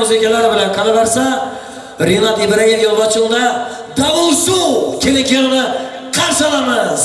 musikalari bilan qolaversa, Rinat Ibrayev yo'lboshchiligida Davul Show kelin-kuyovni qarshi olamiz.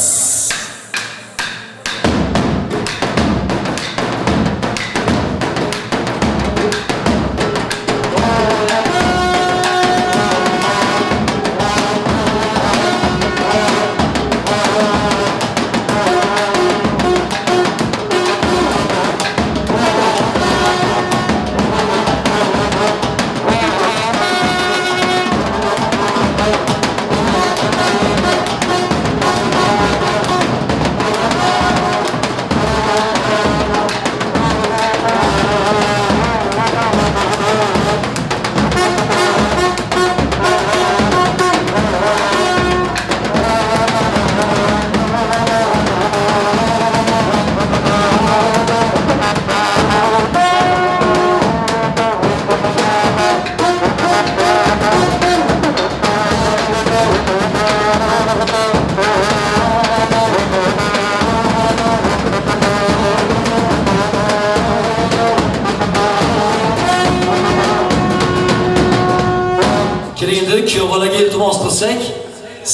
Keling endi kuyov bolaga iltimos qilsak,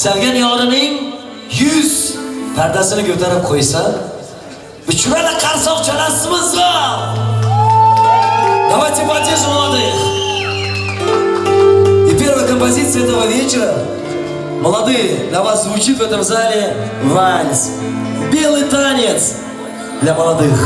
sevgan yorining yuz pardasini ko'tarib qo'ysa, bu chiroyli qarsoq chalasizmi? Давайте поддержим молодых. И первая композиция этого вечера, молодые, для вас звучит в этом зале вальс. Белый танец для молодых.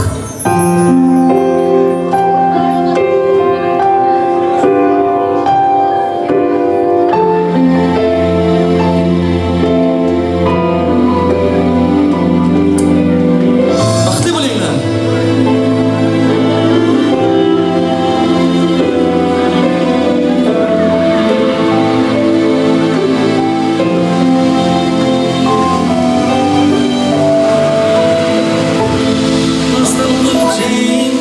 Baxtli bo'linglar. Настал тот день,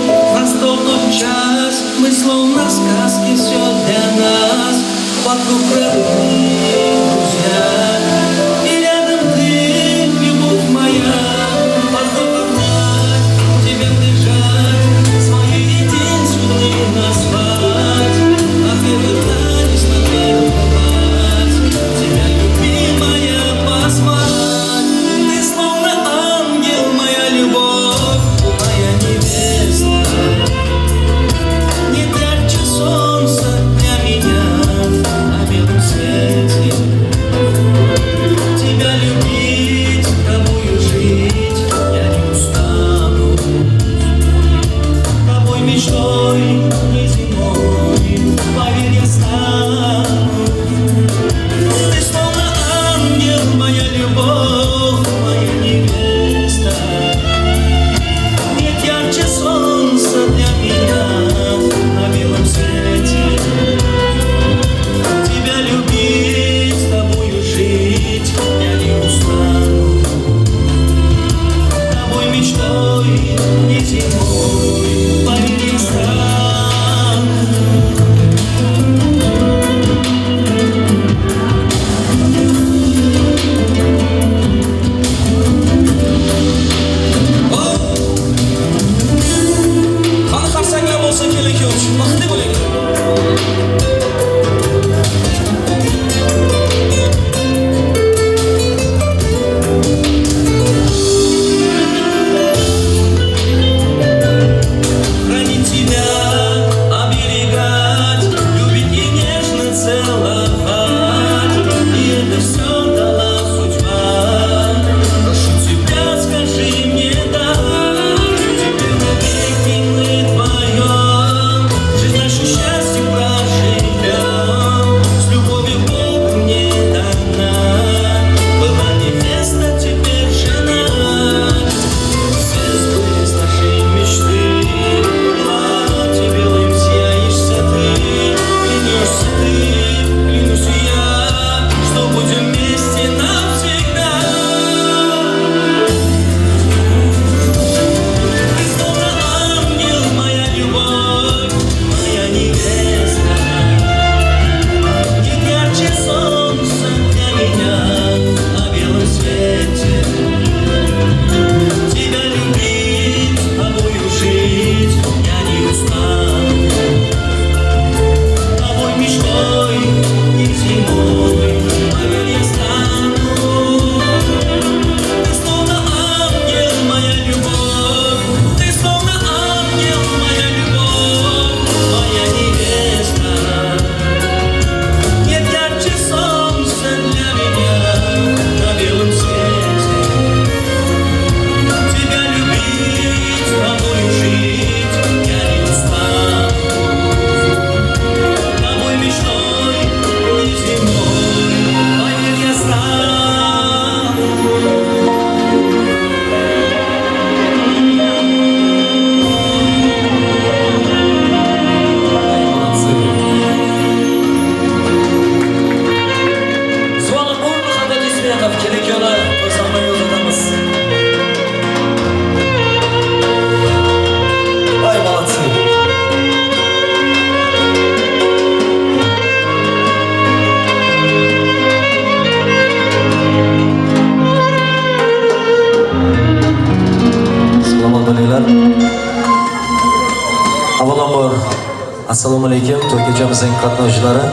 Assalomu alaykum to'y kechamizning qatnashchilari,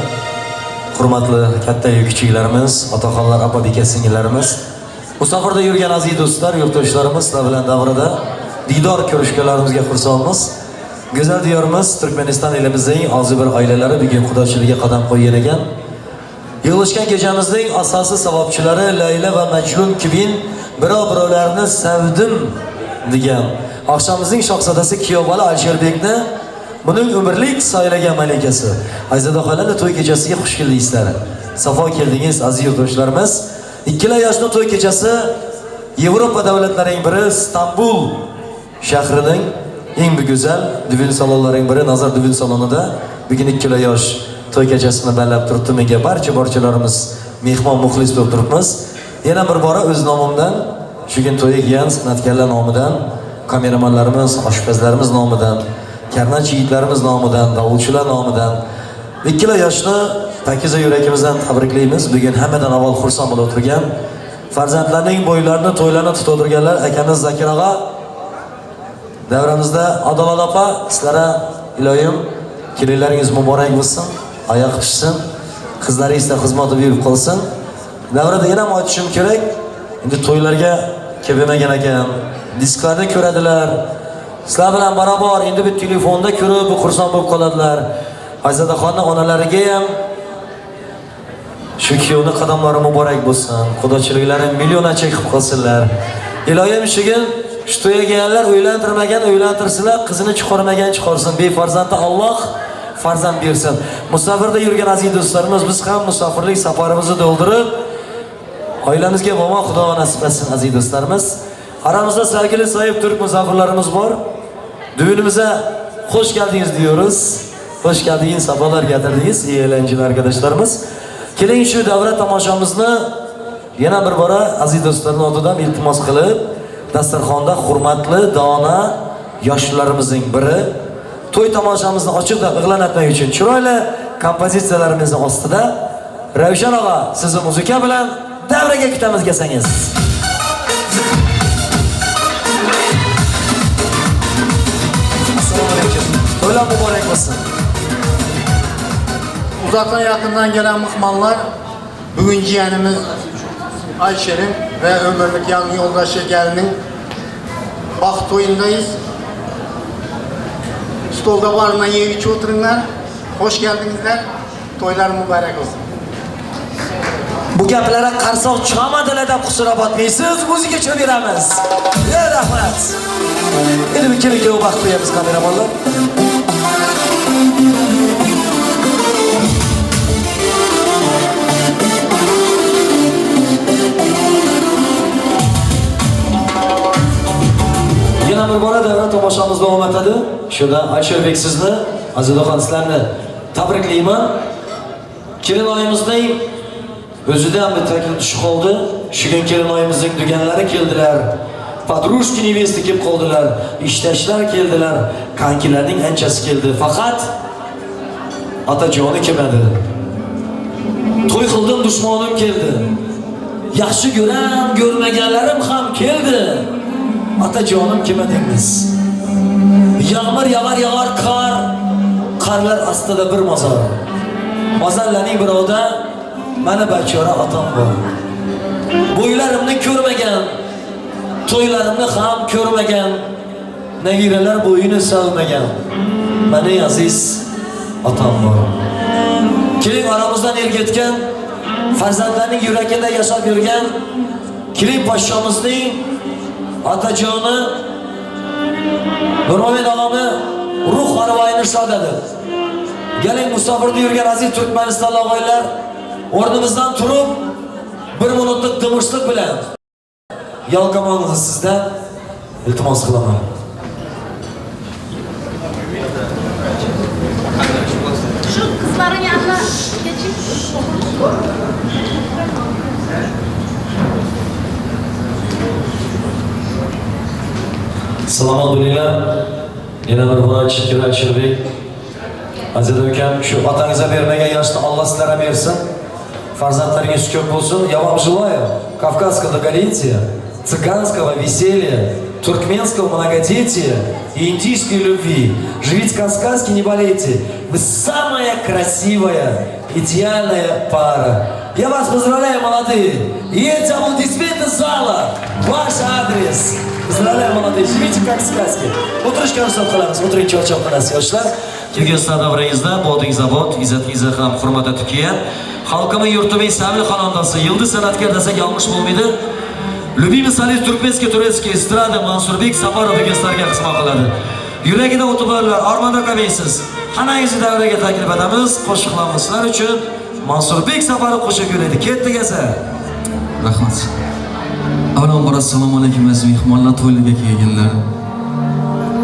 hurmatli katta-yu kichiklarimiz, otaxonlar, opa beka singillarimiz, musofirda yurgan aziz do'stlar, yurtdoshlarimiz, sizlar bilan davrada diydor ko'rishganlarimizga xursandmiz. Go'zal diyorimiz Turkmaniston elimizning og'zi bir oilalari bugun qudachilikka qadam qo'ygan ekan. Yig'ilishgan kechamizning asosiy savobchilari Layla va Majnun kibin birov-birovlarni sevdim degan oqshomimizning shohzodasi kuyovbola Alisherbekni buning umrlik saylagan malikasi Ayzada xolani to'y kechasiga xush keldingizlar. Safo keldingiz aziz yurtdoshlarimiz. Ikkala yoshning to'y kechasi Yevropa davlatlarining biri Istanbul shahrining eng go'zal düğün salonlarining biri Nazar düğün salonida bugun ikkala yosh to'y kechasini ballab turibdi. Menga barcha barchalarimiz mehmon muxlis bo'lib turibmiz. Yana bir bora o'z nomimdan, shu kun to'yga kelgan san'atkorlar nomidan, kameramanlarimiz, oshpazlarimiz nomidan, karnachi yigitlarimiz nomidan, davulchilar nomidan ikkala yoshni pakiza yuragimizdan tabriklaymiz. Bugun hammadan avval xursand bo'lib o'tirgan farzandlarning bo'ylarini, to'ylarini tutib o'tirganlar akamiz Zakir og'a, davramizda Adolat opa, sizlarga iloyim kelinlaringiz muborak bo'lsin, oyoq tushsin, qizlaringiz xizmatida buyurib qolsin. Davrada yana ham aytishim kerak, endi to'ylarga kelmagan ekan, disklarda ko'radilar. Sizlar bilan barobar endi bir telefonda ko'rib xursand bo'lib qoladilar. Ayzadaxonni onalariga ham shu kuyovni qadamlari muborak bo'lsin, qudachiliklari millionacha qilib qolsinlar. Iloyim shu kun shu to'yga kelganlar uylantirmagan uylantirsinlar, qizini chiqarmagan chiqarsin, befarzandni Alloh farzand bersin. Musofirda yurgan aziz do'stlarimiz, biz ham musofirlik safarimizni to'ldirib oilamizga momo Xudo nasib etsin aziz do'stlarimiz. Aramızda sevgili sahip Türk misafirlerimiz var. Düğünümüze hoş geldiniz diyoruz. Hoş geldiniz, sabahlar getirdiniz. İyi eğlenceler arkadaşlarımız. Keling shu davra tomoshamizni yana bir bora aziz do'stlarning oldidan iltimos qilib, dasturxonda hurmatli dona yoshlarimizning biri to'y tomoshamizni ochiq deb e'lon etmak uchun chiroyli kompozitsiyalarimizni ostida Ravshan og'a, sizni muzika bilan davraga kutamiz kelsangiz. Assalomu alaykum. To'ylar muborak bo'lsin. Uzaktan yakından gelen mıhmanlar, bugün yeğenimiz Ayşer'in ve ömürlük yan yoldaşı gelinin baht toyundayız. Stolda varına yiyip içip oturunlar. Hoş geldinizler. Toylar mübarek olsun. Bu gaplarga qarsoq chiqamadilar deb qusura botmaysiz, muzika chalib beramiz. Ya rahmat. Endi bir kelin baxt qo'yamiz kameramanlar. Yana bir bora davra tomoshamiz davom etadi. Shunda Alisherbek sizni, Azizaxon sizlarni tabriklayman. Kelinoyimizning o'zidan bir taklif tushib qoldi. Shu kun kelinoyimizning duganlari keldilar. Подружки невесты kelib qoldilar. Ishdashlar keldilar. Kankilarning anchasi keldi. Faqat otajoni kelmadi. To'y qildim, dushmanim keldi. Yaxshi ko'ram, ko'rmaganlarim ham keldi. Otajonim kelmadingiz. Yağmur yağar yağar qar, qarlar ostida bir mozor. Mozorlarning birovida mani bachora otam bor. Bo'ylarimni ko'rmagan, to'ylarimni ham ko'rmagan, nabiralar bo'yini sevmagan mani aziz otam bor. Keling aramizdan er ketgan, farzandlarning yuragida yashab yurgan Keling poshshomizning otajoni Nurmuhammed og'amni ruh arvoyini shod edib. Keling musofirda yurgan aziz Turkmanistonlik og'aylar o'rnimizdan turib bir minutlik timoshlik bilan yalqamonimizni sizdan iltimos qilaman. Şu kızların yanına geçin. Salomat bo'linglar. Yana bir bora Shakir Alisherbek. Aziz ukam, shu otangizga bermagan yoshni Alloh sizlarga bersin. Farzandlaringiz ko'p bo'lsin. Я вам желаю кавказского долголетия, цыганского веселья. Туркменского многодетия и индийской любви. Живите как в сказке, не болейте. Вы самая красивая, идеальная пара. Я вас поздравляю, молодые. И эти аплодисменты зала. Ваш адрес. Поздравляю, молодые. Живите как в сказке. O'tirishga ruxsat qilamiz. O'tiring, charchab qilasiz, yoshlar. Kelgusi davrangizda bodingiz obod, izzatingizga ham hurmat etib kelgan. Xalqimiz, yurtimiz sevimli xonandasi, yulduz san'atkor desak yanglish bo'lmaydi. Любимый солист туркменской, турецкой эстрады Mansurbek Safarov bugun sizlarga xizmat qiladi. Yuragida o'ti borlar, armonda qolmaysiz. Hammangizni davraga taklif etamiz. Qo'shiqlarimiz sizlar uchun Mansurbek Safarov qo'shiq kuylaydi. Ketdik esa. Rahmat. Avvalambor assalomu alaykum, aziz mehmonlar, to'ylarga kelganlar.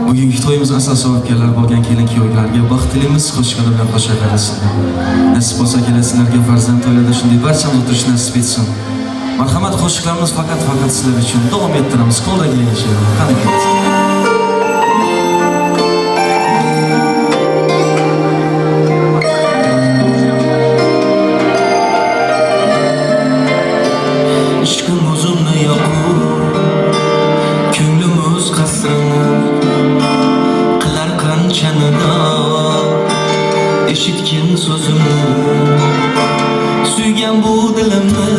Bugungi to'yimiz asal sababkorlar bo'lgan kelin kuyovlarga baxt tilaymiz, qo'shiqlar bilan qo'sha qarasizlar. Nasib bo'lsa, kelasizlarga farzand to'ylarda shunday barchamiz o'tirish nasib etsin. Marhamat, qo'shiqlarimiz faqat sizlar uchun davom ettiramiz. Qo'ldan kelgancha. Qani, ketdik. Ishqim o'zimni yoqub, ko'nglim o'z qasrini qilar qancha nido, eshitgin so'zimni, suygan bu dilimni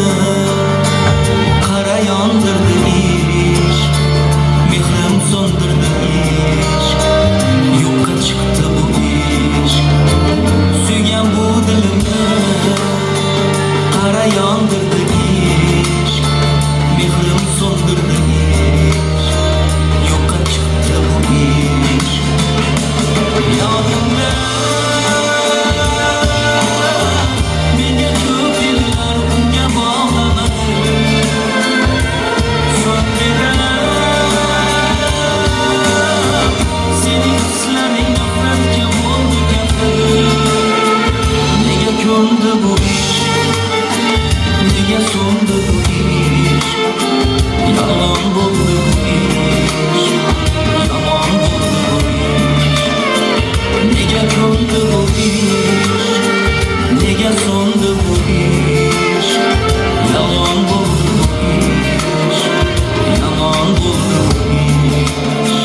qara yondirdi ishq, mehrim so'ndirdi ishq, yo'qqa chiqdi bu ishq, suygan bu dilimni qara yondirdi ishq, mehrim so'ndirdi ishq, yo'qqa chiqdi bu ishq. Yodimda, menga ko'p dedilar, unga bog'lamadi. So'ngra sening hislaring nafratga bo'ldi kafil. Nega ko'ndi bu ish, nega so'ndi bu ish, yolg'on bo'ldi bu ish, yomon bo'ldi bu ish. Nega ko'ndi bu ish, nega so'ndi bu ish, yolg'on bo'ldi bu ish, yomon bo'ldi bu ish.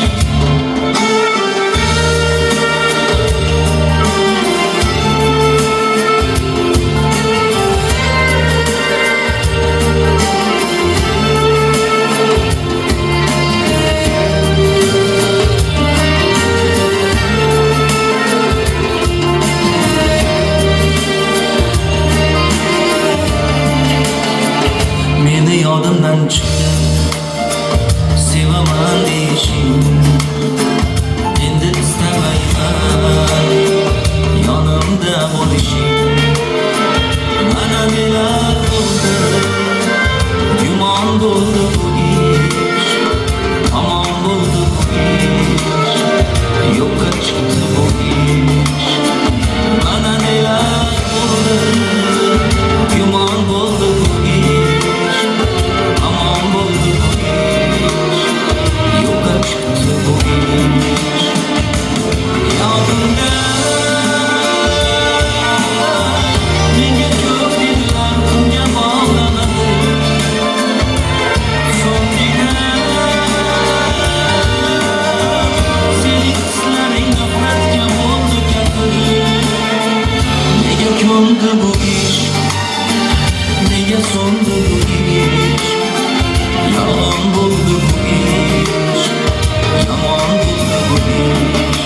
Meni yodimdan chiqdi sevaman deyishing, endi istamayman yonimda bo'lishing. Mana nelar bo'ldi, gumon bo'ldi bu ish, tamom bo'ldi bu ish, yo'qqa chiqdi bu ish. Mana nelar bo'ldi, gumon bo'ldi bu ish, tamom bo'ldi bu ish, yo'qqa chiqdi bu ish. Yodimda, menga ko'p dedilar, unga bog'lamadi. So'nggina sening hislaring nafratga bo'ldi kafil. Nega ko'ndi bu ish, nega so'ndi bu ish, yolg'on bo'ldi bu ish, yomon bo'ldi bu ish.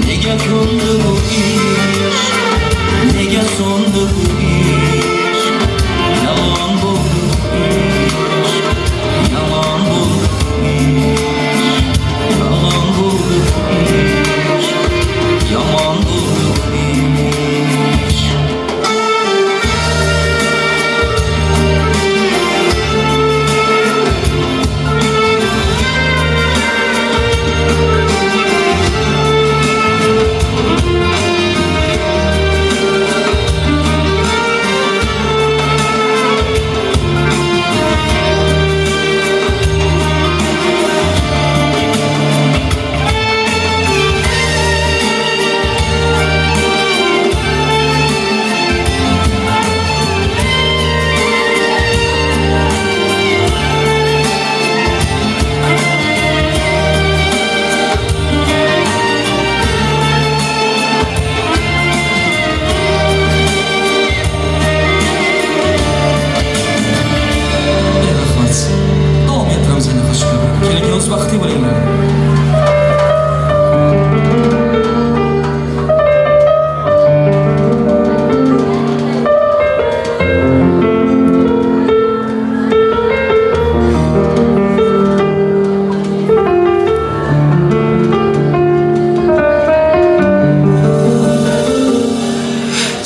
Nega ko'ndi bu ish, nega so'ndi bu ish, yolg'on bo'ldi bu ish, yomon bo'ldi bu ish, yolg'on bo'ldi bu ish, yomon bo'ldi bu ish. Baxtli bo'linglar.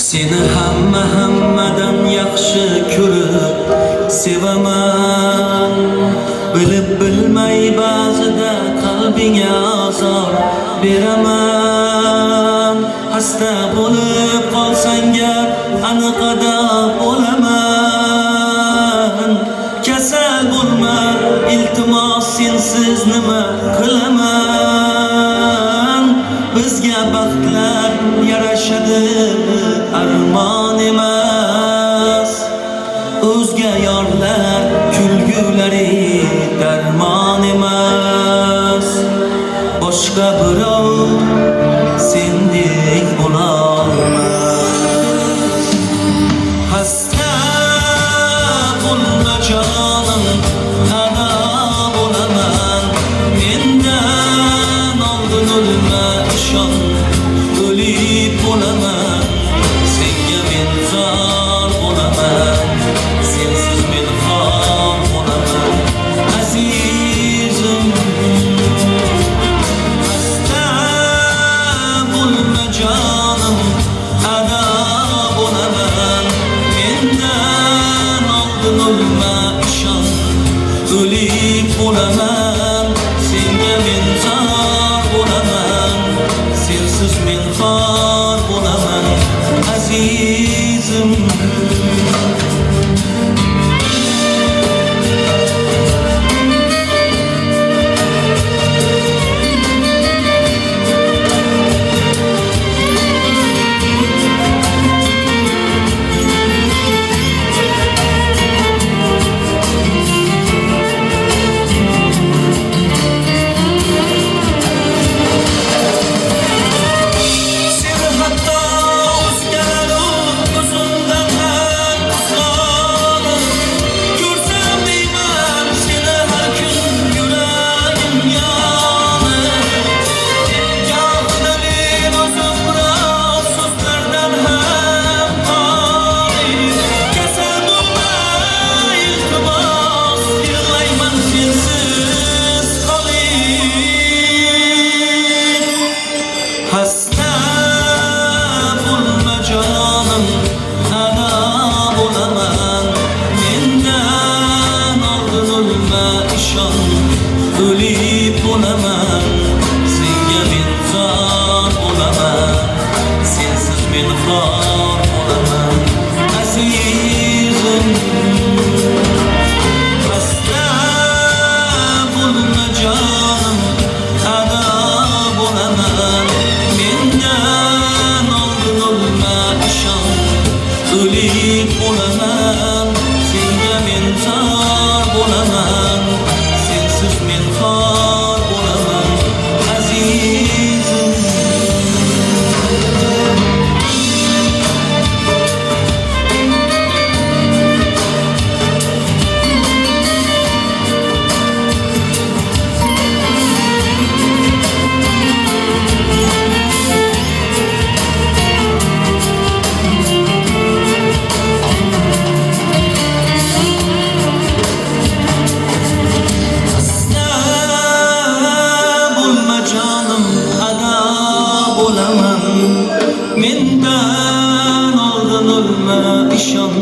Seni hamma hammadan yaxshi ko'rib sevaman. Bilib bilmay ba'zida qalbingga azor beraman. Xasta bo'lib qolsang gar aniqada bo'laman. Kasal bo'lma, iltimos, sensiz nima qilaman? Bizga baxtlar yarashadi, armon emas. O'zga yorlar kulgulari darmon emas. Boshqa birov sendek bo'lolmas. Xasta bo'lma jonim, ado bo'laman. Mendan oldin o'lma, ishon, o'lib bo'laman. Senga men zor bo'laman, sensiz men xor bo'laman, azizim. Xasta bo'lma jonim, ado bo'laman. Mendan oldin o'lma, ishon, o'lib bo'laman. Senga men zor bo'laman, sensiz men xor bo'laman, azizim. Seni hatto o'zgalar o'zimdan ham qizg'onib, ko'rsam deyman seni har kun yuragim yonib. Gohida men o'zim biroz so'zlardan ham xoli. Kasal bo'lma, iltimos, yig'layman sensiz qolib. Xasta bo'lma jonim, ado bo'laman. Mendan oldin o'lma, ishon, o'lib bo'laman. Senga men zor bo'laman, sensiz men xor bo'laman, azizim. Xasta bo'lma jonim, ado bo'laman. Mendan oldin o'lma, ishon, o'lib bo'laman. Senga men zor bo'laman, sensiz men xor bo'laman, azizim. Xasta bo'lma jonim, ado bo'laman. Mendan oldin o'lma, ishon,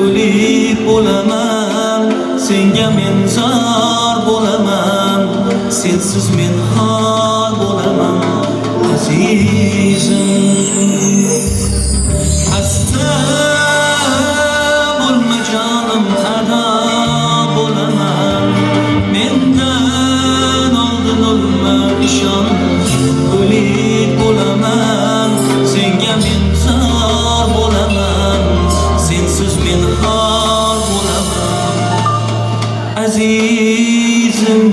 o'lib bo'laman. Senga men zor bo'laman, sensiz men xor bo'laman, azizim. Xasta bo'lma jonim, ado bo'laman. Mendan oldin o'lma, ishon, o'lib bo'laman. Senga men zor bo'laman, sensiz men xor bo'laman, azizim.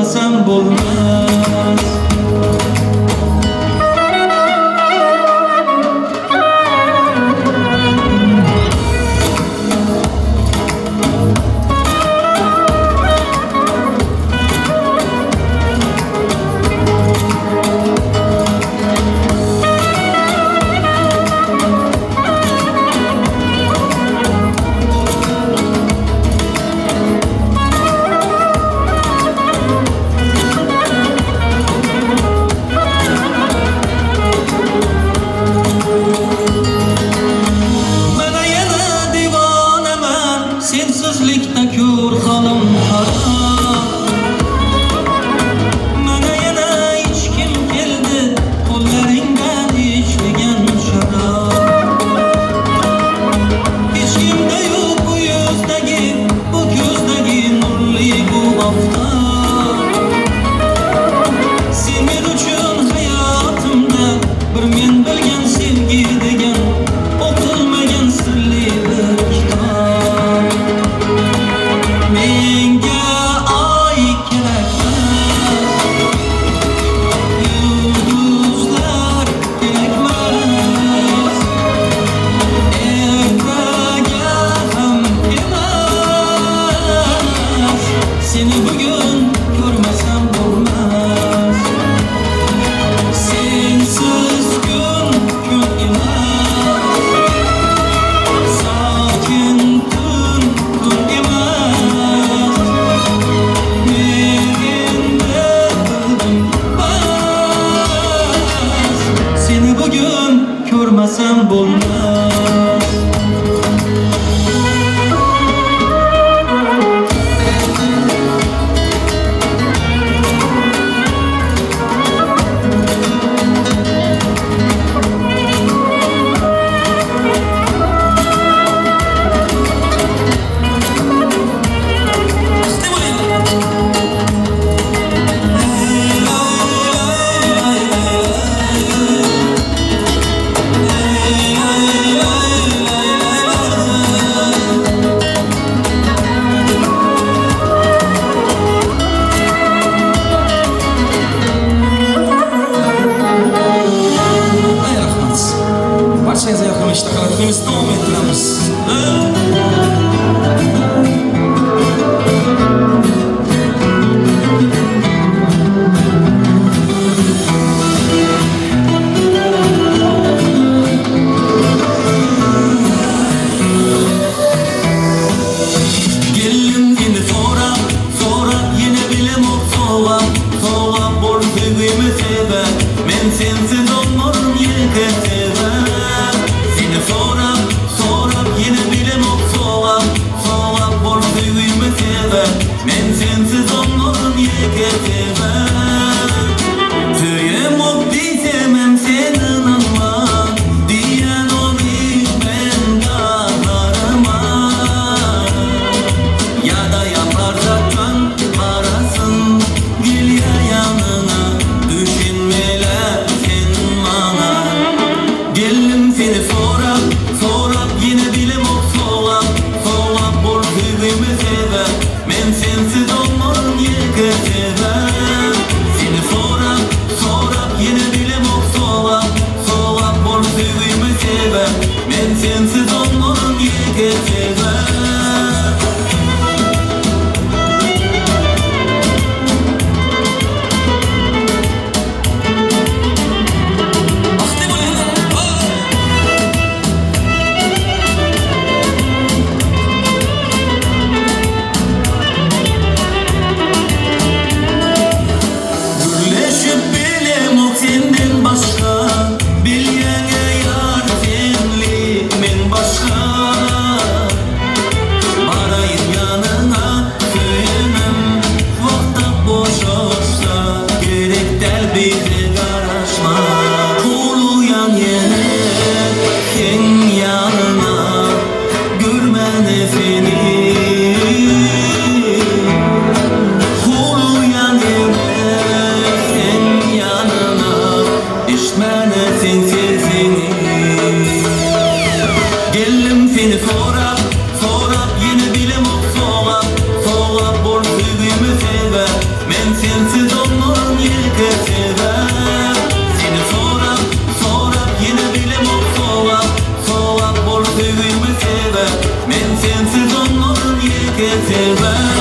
ko'rmasam bo'lmas. Sensizlikda ko'r holim harom. Mana yana ichkim keldi, qo'llaringdan ichilgan sharob. Hech kimda yo'q bu yuzdagi, bu ko'zdagi nurli bu oftob. Sen men uchun hayotimda bir men bilgan sevgi degan o'qilmagan sirli bir kitob. Menga oy kerakmas, yulduzlar kerakmas, ertaga ham emas, seni bugun ko'rmasam bo'lmas. Sensiz kun kun emas, sokin tun tun emas. Men endi bildim bas, seni bugun ko'rmasam bo'lmas. Ay rahmat. Barchangizga yoqimli ishtahalar tilaymiz, davom ettiramiz. Gelin yine sorap, sorap yine bilim ok soğap, soğap bor sevgimi sever. Men sensiz olmam yeke sever. Seni sorap, sorap yine bilim ok soğap, soğap bor sevgimi sever. Men sensiz olmam yeke sever. Tüyüm ok disemem senin anma, diyen onu ben dağlarıma. Ya da yaparsa dön parasın, gel ya yanına, düşünmeler sen bana. Gelin seni sorap, sorap yine bilim ok soğap, soğap bor sevgimi sever. Men sensiz olmam yeke sever. Men sensiz olmam yeke sebep. Seni so'rab, so'rab yine dilim sovap, sovap bol sevgimi sebep. Men sensiz olmam yeke sebep.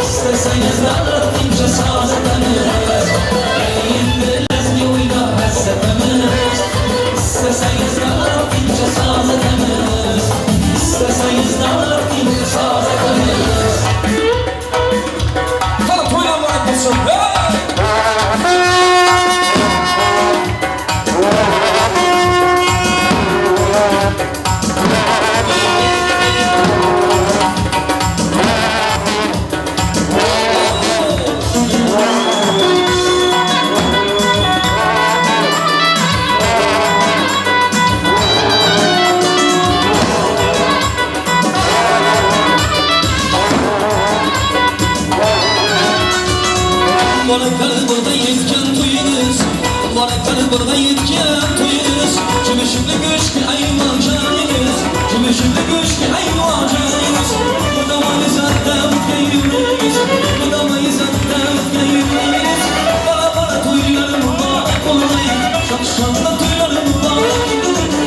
İsterseniz dağıtınca saz edemez. Eğimde lezgi oynar. Qani to'ylar muborak bo'lsin. Muborak yetgan to'yingiz, muborak yetgan to'yingiz, jimishimli go'shtga ayvon joningiz, jimishimli go'shtga ayvon joningiz, mudom izzatda o'tgan yuringiz, mudom izzatda o'tgan yuringiz, bola bola to'ylar muborak bo'lg'ay, shon-shonda to'ylar muborak,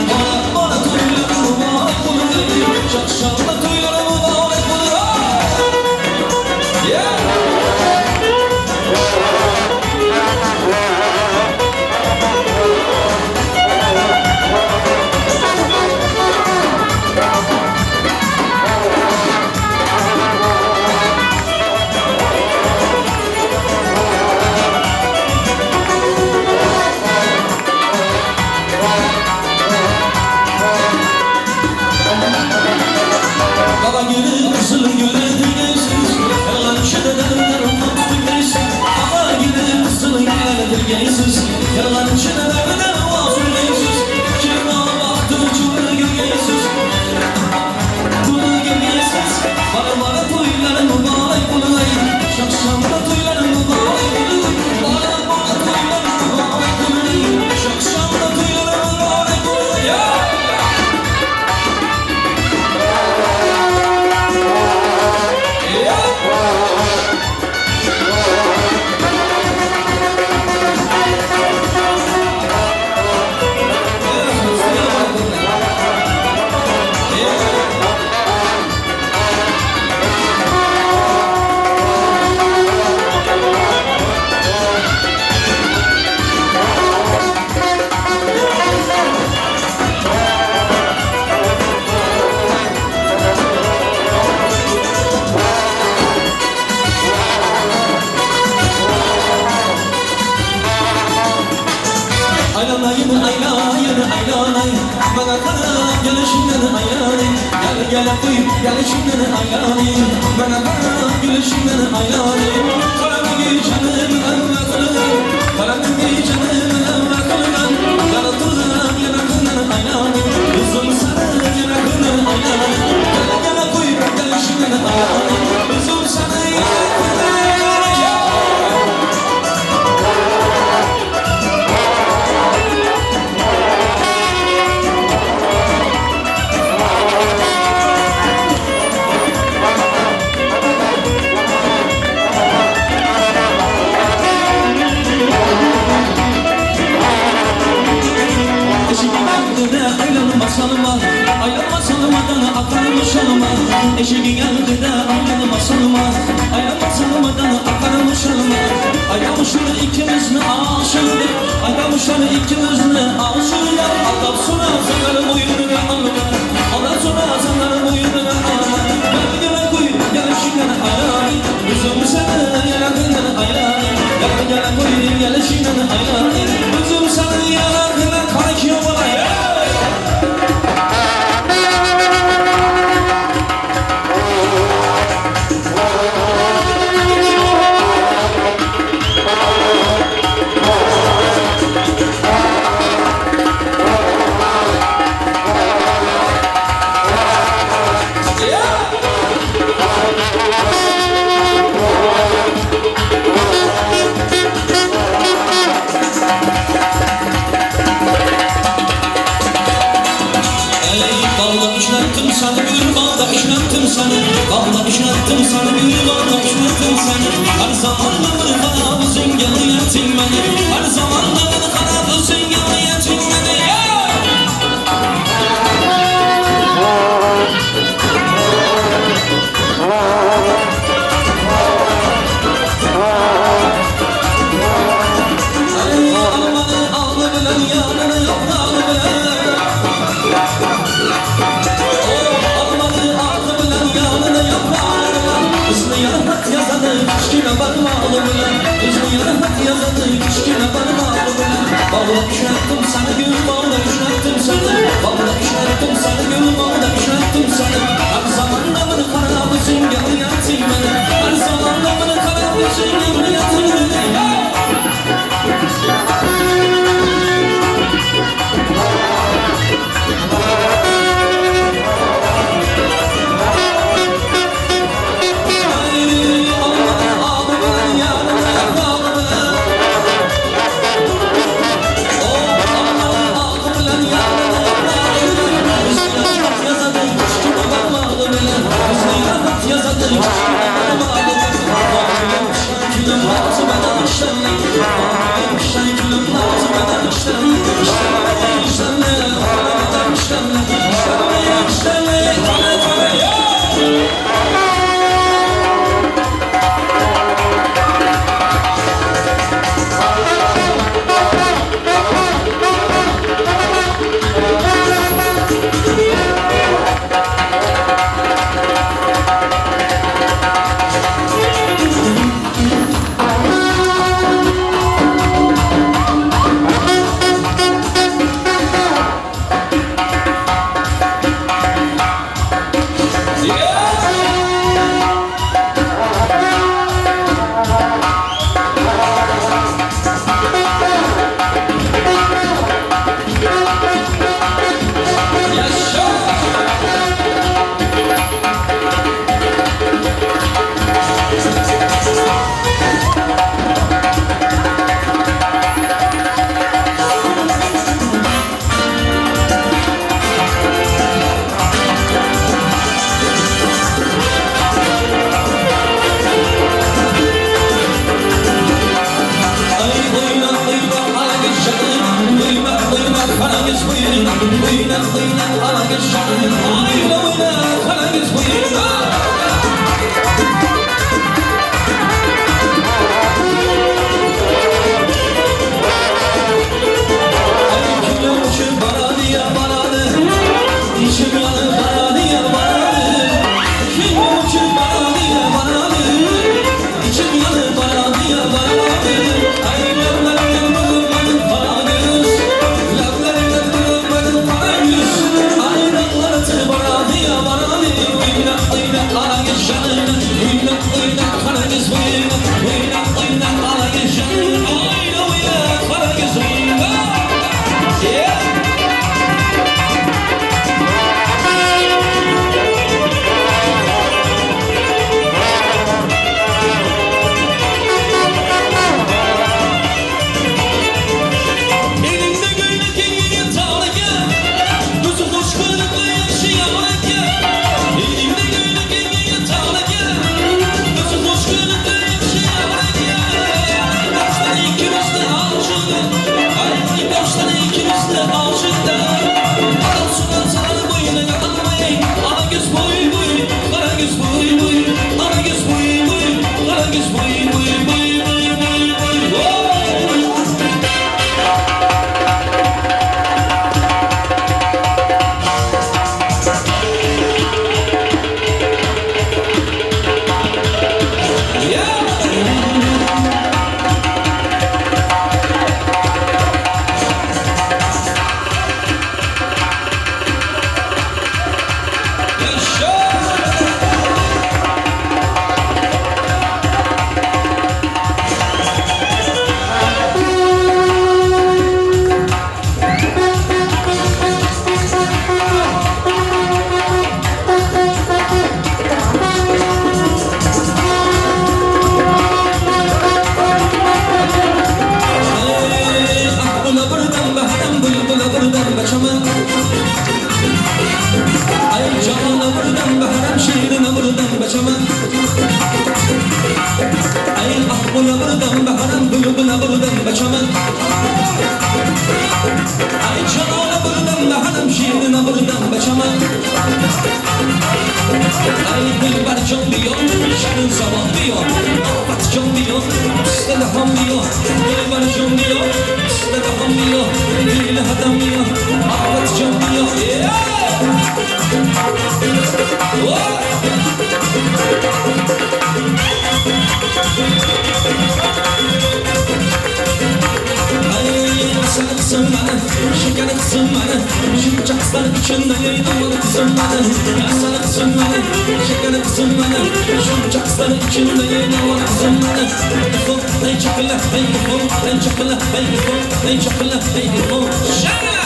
bola bola to'ylar muborak bo'lg'ay, shon-shonda to'ylar muborak bo'lg'ay. Yeah! Baba gülü kızıl gülü dilgeysiz, yalancı dedim tutgeysiz. Baba gülü kızıl gülü dilgeysiz, yalancı dedim vazgeçsiz. Kim baktı çuğur gülgeysiz, bunu gülgeysiz. Bana bana toylar mübarek olay, şakşamda toylar mübarek olay. Bana bana toylar mübarek olay, şakşamda toylar mübarek olay. Aylanayım, aylanayım, aylanayım. Bana qarab gelişimden aylanayım. Gel gel qo'yib gelişimden aylanayım. Bana qarab gelişimden aylanayım. Qaramga janim amma qilgan, qaramga janim amma qilgan. Yana turgan, yana kundan aylanayım. O'zim sani yana kundan aylanayım. Gel gel qo'yib gelişimden aylanayım. O'zim sani yana kundan. Aylanma salmadan akarmış olma. Eşeğin yanında aylanma salma. Aylanma salmadan akarmış olma. Aylamışlar ikimizni aşırdık. Aylamışlar ikimizni aşırdık. Adam sonra sanarım boyununa alma. Adam sonra sanarım boyununa alma. Gel gel koy gelişinden aylanayım. Üzüm seni yanakından aylanayım. Gel gel koy gelişinden aylanayım. Üzüm seni yanakından kalkıyor bana. Bağda işlettim seni, gül bağda işlettim seni. Her zaman da bir kara uzun geliyetin beni. Her zaman da bir kara uzun geliyetin beni. Ey almanı aldı bilen yanını yaprağını bilen. Almanı aldı Vallahi ishlatdim seni gul, vallahi ishlatdim seni. Vallahi ishlatdim seni gul, vallahi ishlatdim seni. Har zamonda bir qarab o'zingga o'ynating meni. Har zamonda bir qarab o'zingga o'ynating meni. qizim mani, shakar qizim mani, shuncha qizlar ichida eng avval qizim mani, asal qizim mani, shakar qizim mani, shuncha qizlar ichida eng avval qizim mani. Ey chaqila, ey ey chaqila, ey ey chaqila, ey shakala.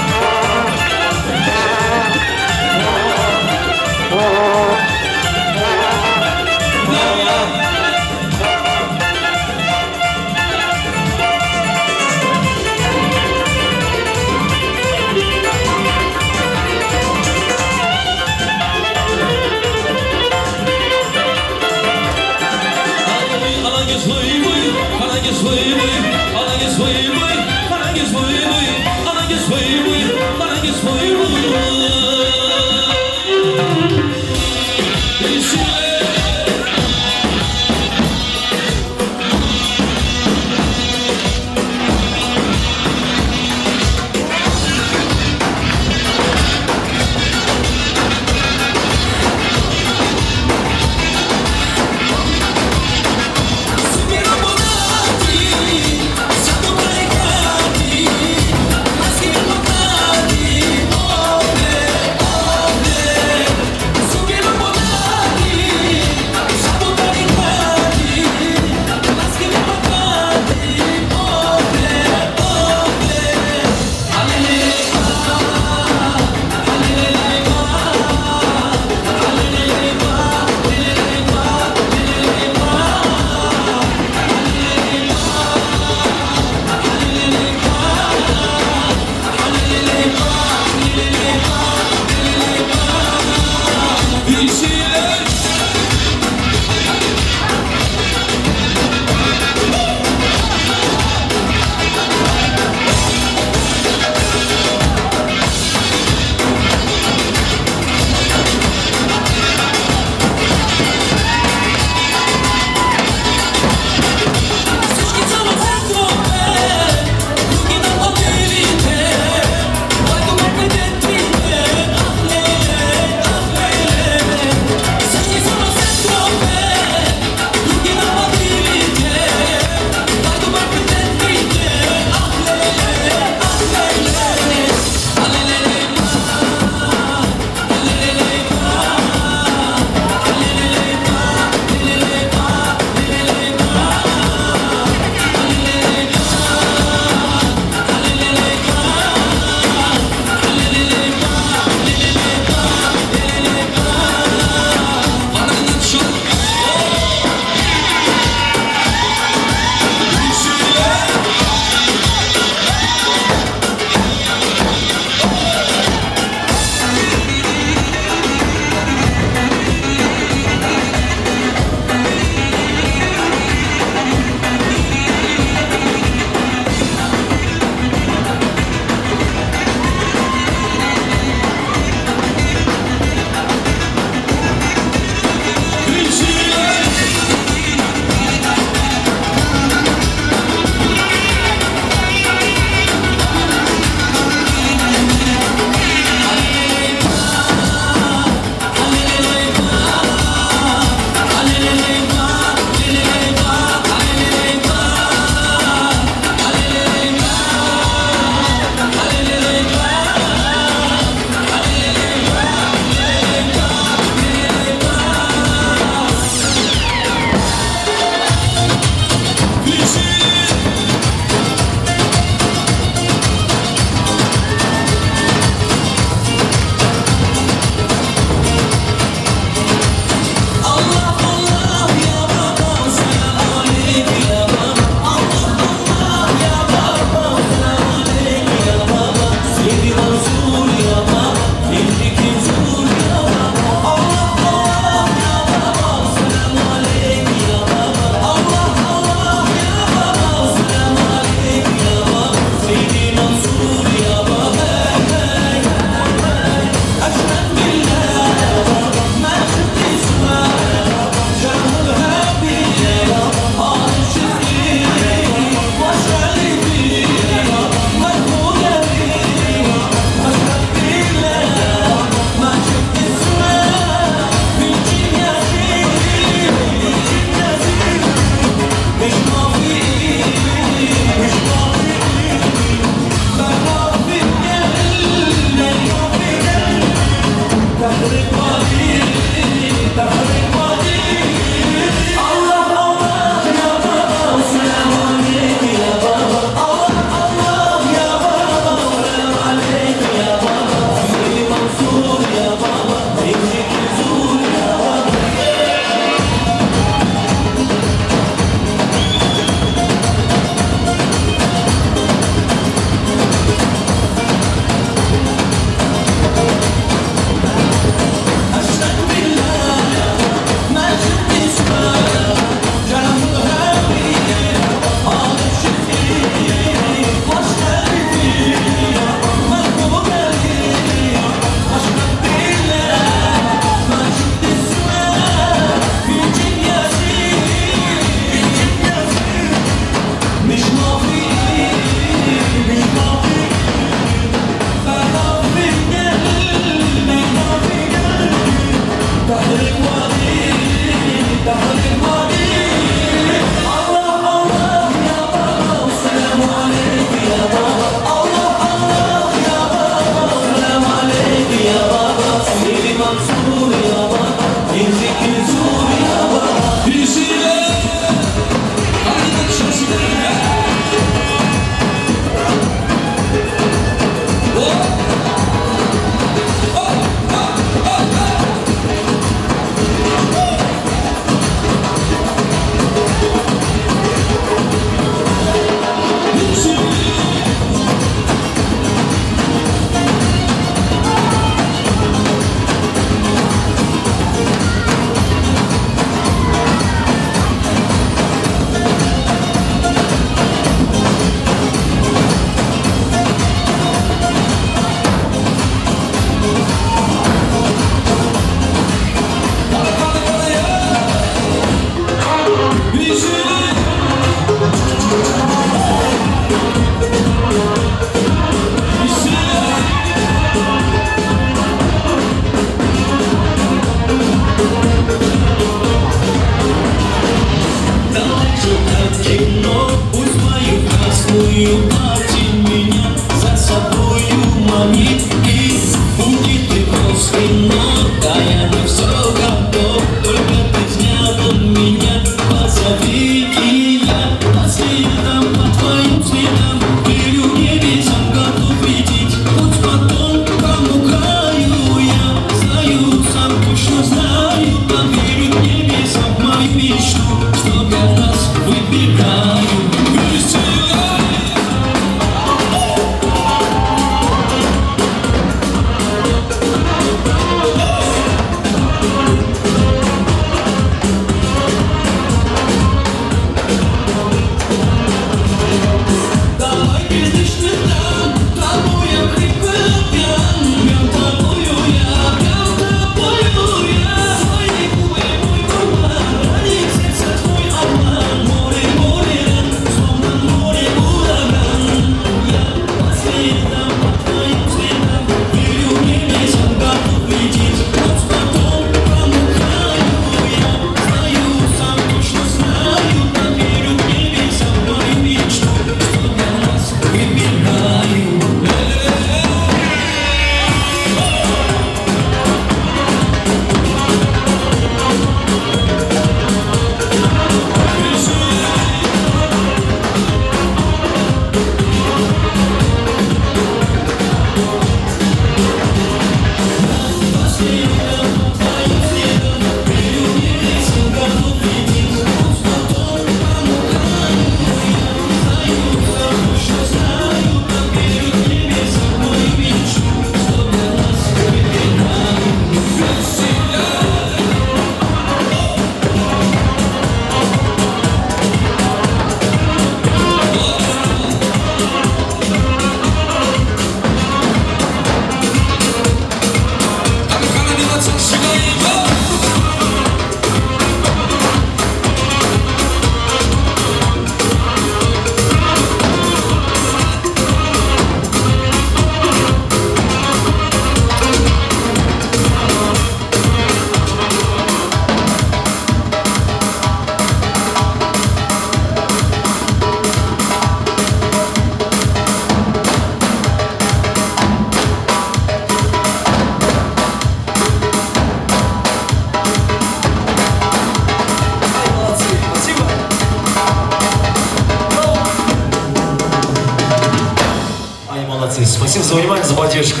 Спасибо за внимание, за поддержку.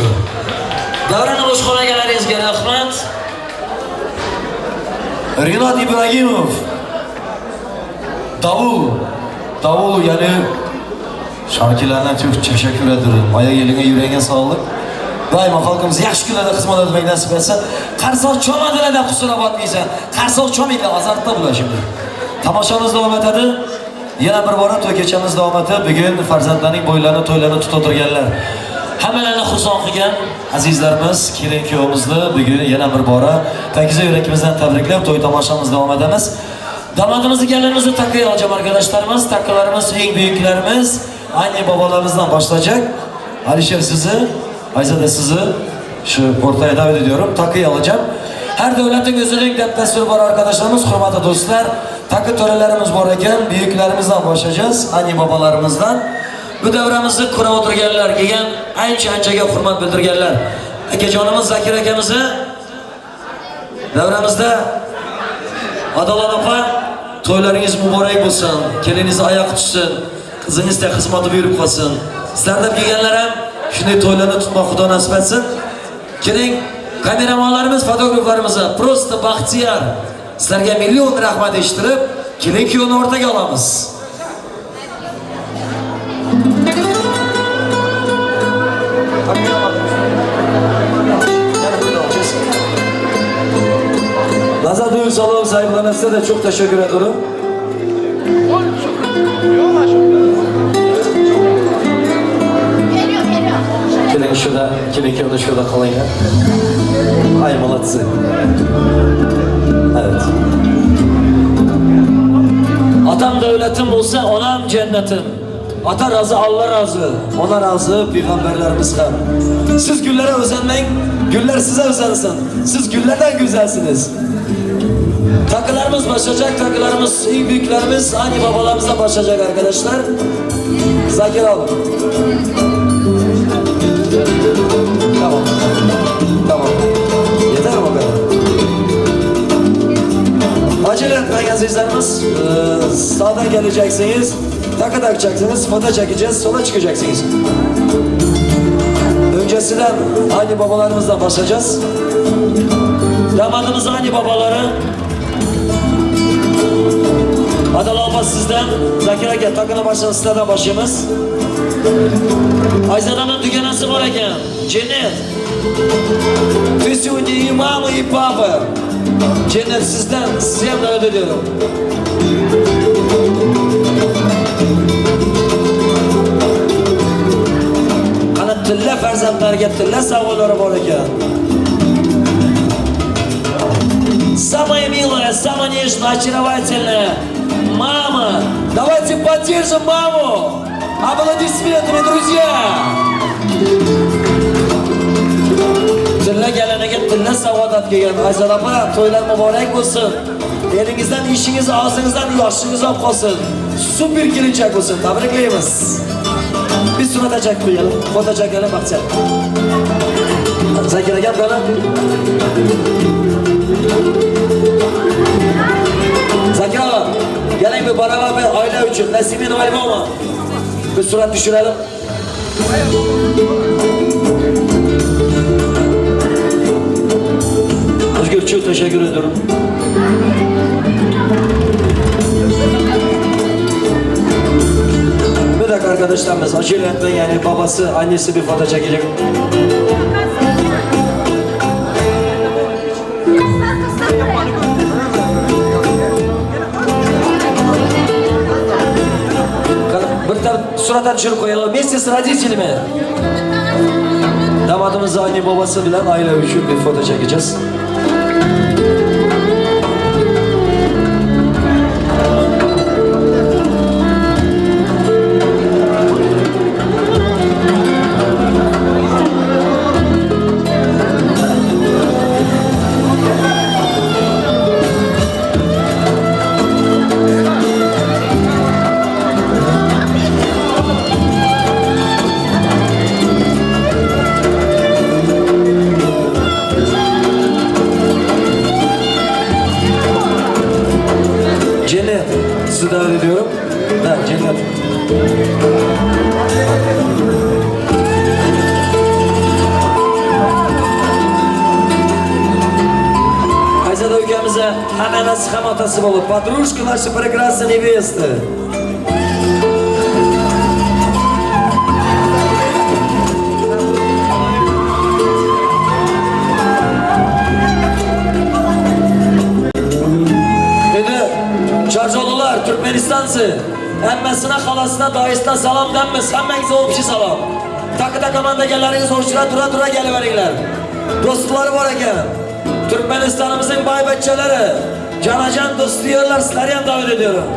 Davrani boshqarganlaringizga rahmat. Rinat Ibragimov. Davul. Davul yani şarkılarına çok teşekkür ederim. Ayak eline yüreğine sağlık. Daima halkımıza yaxshi kunlarda xizmat etmek nasip etsin. Qarsoq chomadilar deb kusura batmaysan. Qarsoq chomaydi, azartda bular şimdi. Tomoshamiz davom etadi. Yana bir bora to'y kechamiz davom etadi. Bugun farzandlarning bo'ylarini, to'ylarini tutib o'tirganlar. Hammalarni xursand qilgan Azizlarimiz, kelin kuyovimizni bugun yana bir bora takiza yürekimizden tabriklab to'y tomoshamiz davom etamiz. Damadımızı gelinimizi takıya alacağım arkadaşlarımız. Takılarımız en büyüklerimiz Anne babalarımızdan başlayacak. Alişer sizi, Ayzade sizi şu ortaya davet ediyorum. Takıyı alacağım. Her devletin özünün deb var arkadaşlarımız, hürmetli dostlar. Takı törelerimiz var ekan, büyüklerimizden başlayacağız. Anne babalarımızdan. Bu davramizni kura o'tirganlar, kelgan ancha anchaga hurmat bildirganlar. Akajonimiz Zakir akamizni Davramizda Adolat opa to'ylaringiz muborak bo'lsin. Keliningiz oyoq tushsin. Qizingizda xizmati buyurib qolsin. Sizlar deb kelganlar ham shunday to'ylarni tutmoq Xudo nasib etsin. Keling, kameramanlarimiz, fotograflarimiz просто baxtiyor. Sizlarga million rahmat eshittirib, kelin kuyovni o'rtaga olamiz. Nazar Düğün Salonu sahiplerine size de çok teşekkür ediyorum. Geliyor, geliyor. Kelin şurada, kelin kuyovni şurada qalinglar. Ay молодцы. Evet. Atam devletim olsa onam cennetim. Ata razı, Allah razı. Ona razı, peygamberlerimiz ham. Siz güllere özenmeyin, güller size özensin. Siz güllerden güzelsiniz. Takılarımız başlayacak, takılarımız, en büyüklerimiz, anne babalarımızla başlayacak arkadaşlar. Zakir abi. Tamam. Tamam. Yeter mi o kadar? Acele etmeyin azizlerimiz. Sağdan geleceksiniz. Takı takacaksınız, foto çekeceğiz, sola çıkacaksınız. Öncesinden anne babalarımızla başlayacağız. Damadımız anne babaları. Adalı Abbas sizden, Zakir aka takını başlayın, sizlerden başlayımız. Ayzada'nın düganası var ekan, Cennet. Ты сегодня и мама, и папа. Cennet sizden, size ham davet ediyorum. Qani tilla farzandlarga tilla savollari bor ekan. Самая милая, самая нежная, очаровательная мама. Давайте поддержим маму. Аплодисментами, друзья. Tilla keliniga tilla savodat kelgan. Ayzada opa, to'ylar muborak bo'lsin. Elingizdan, ishingiz, og'zingizdan yoshingiz olib qolsin. Super kelinchak bo'lsin. Tabriklaymiz. Bir surat çekip qo'yalım. Foto çekelim baxtiyar. Zakir akam qani? Zakir aka, keling bir baravar bir oila uchun Nasimin альбома. Bir surat düşürelim. Özgür çok teşekkür ediyorum. Bir dakika arkadaşlarımız acele etmeyin, yani babası, annesi bir foto çekecek. Kızlar, kızlar buraya. Bir suratdan tushirib qo'yaylik. Вместе с родителями. Damadımız anne babası bilen aile uchun bir foto çekeceğiz. Cennet, sizi davet ediyorum. Ha, Cennet. Ayzada ukamizni ham enasi ham otasi bo'lib, подружка нашей прекрасной невесты. Dedi, Charjolular, Turkmenistansi. Hammasına, xalasına, dayısına salam denmez. Hammangizga общий salom. Takı komandaganlaringiz o'chira tura tura kelaveringlar. Do'stlari bor ekan. Turkmenistanimizning boy-bachchalari, jonajon do'stlar, sizlarni ham da'vat ediyorum.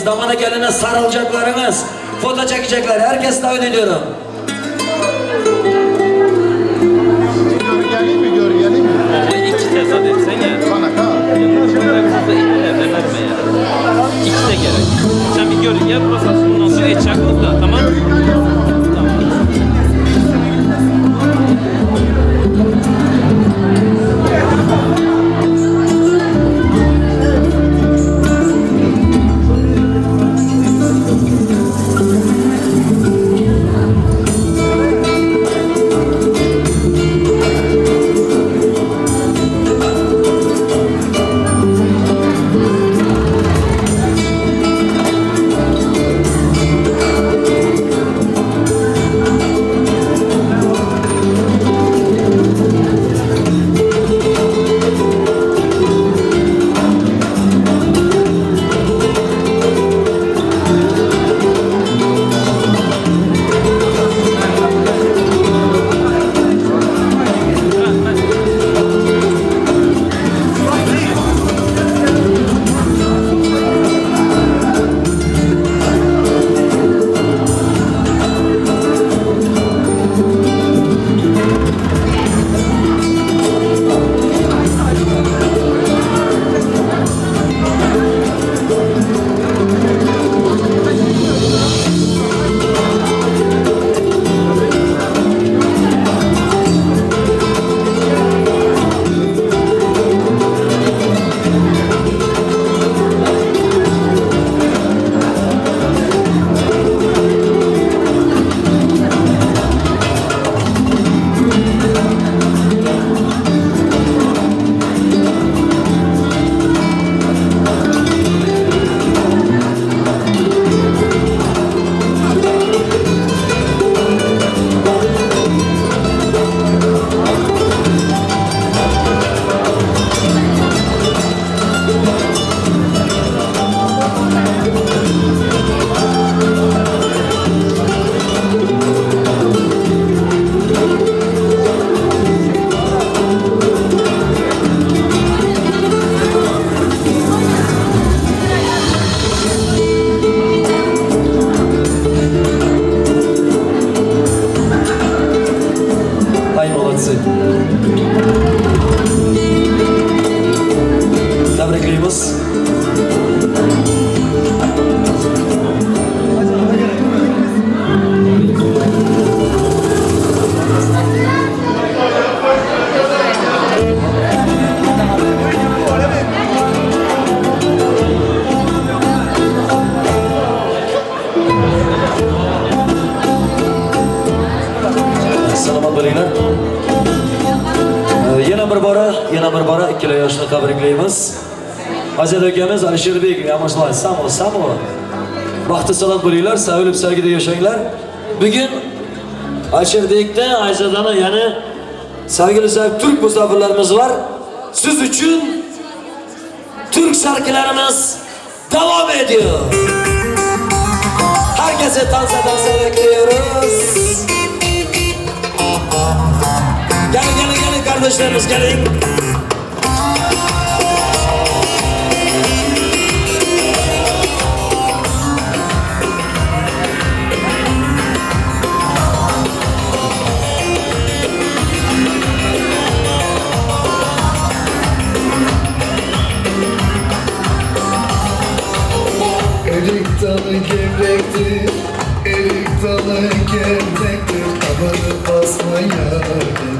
çekeceksiniz. Damada geline sarılacaklarınız, foto çekecekler. Herkes davet ediyorum. Görgeliyim mi, görgeliyim mi? İki tezat etsen ya. Bana ha. İki de gerek. Sen bir gör, gel burası bundan sonra edecek da, tamam? Tamam. Ay молодцы. Tebriklaymiz. Salomat bo'linglar. Yana bir bora ikkala yoshni tabriklaymiz. Aziz akamiz Alisherbek Yamoshlar, samo, samo. Baxtli salomat bo'linglar, sevilib sevgida yashanglar. Bugun Alisherbekda Ayzadani, ya'ni sevgili sevgi Türk misafirlarimiz var. Siz uchun Türk şarkılarımız devam ediyor. Herkese dansa dansa bekliyoruz. Gelin gelin gelin kardeşlerimiz gelin. Erik dalı gevrektir, erik dalı gevrektir. Tabanı basmaya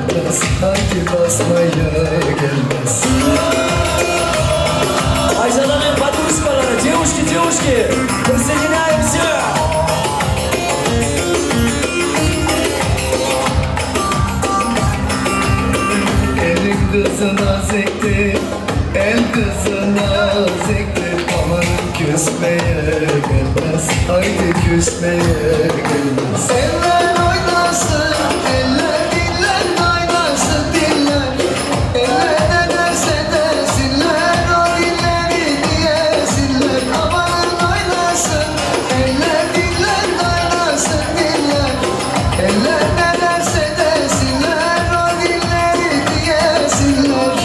gelmez, haydi basmaya gelmez. Ayzada'nın подружкалары, девушки, девушки, присоединяемся. Elin kızı naziktir, el kızı naziktir. Amanın küsmeye gelmez, haydi küsmeye gelmez. Eller oynasın, eller diller oynasın diller. Eller ne derse desinler, o dilleri diyesinler. Amanın oynasın, eller diller oynasın diller. Eller ne derse desinler, o dilleri diyesinler.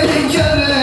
Beni kar.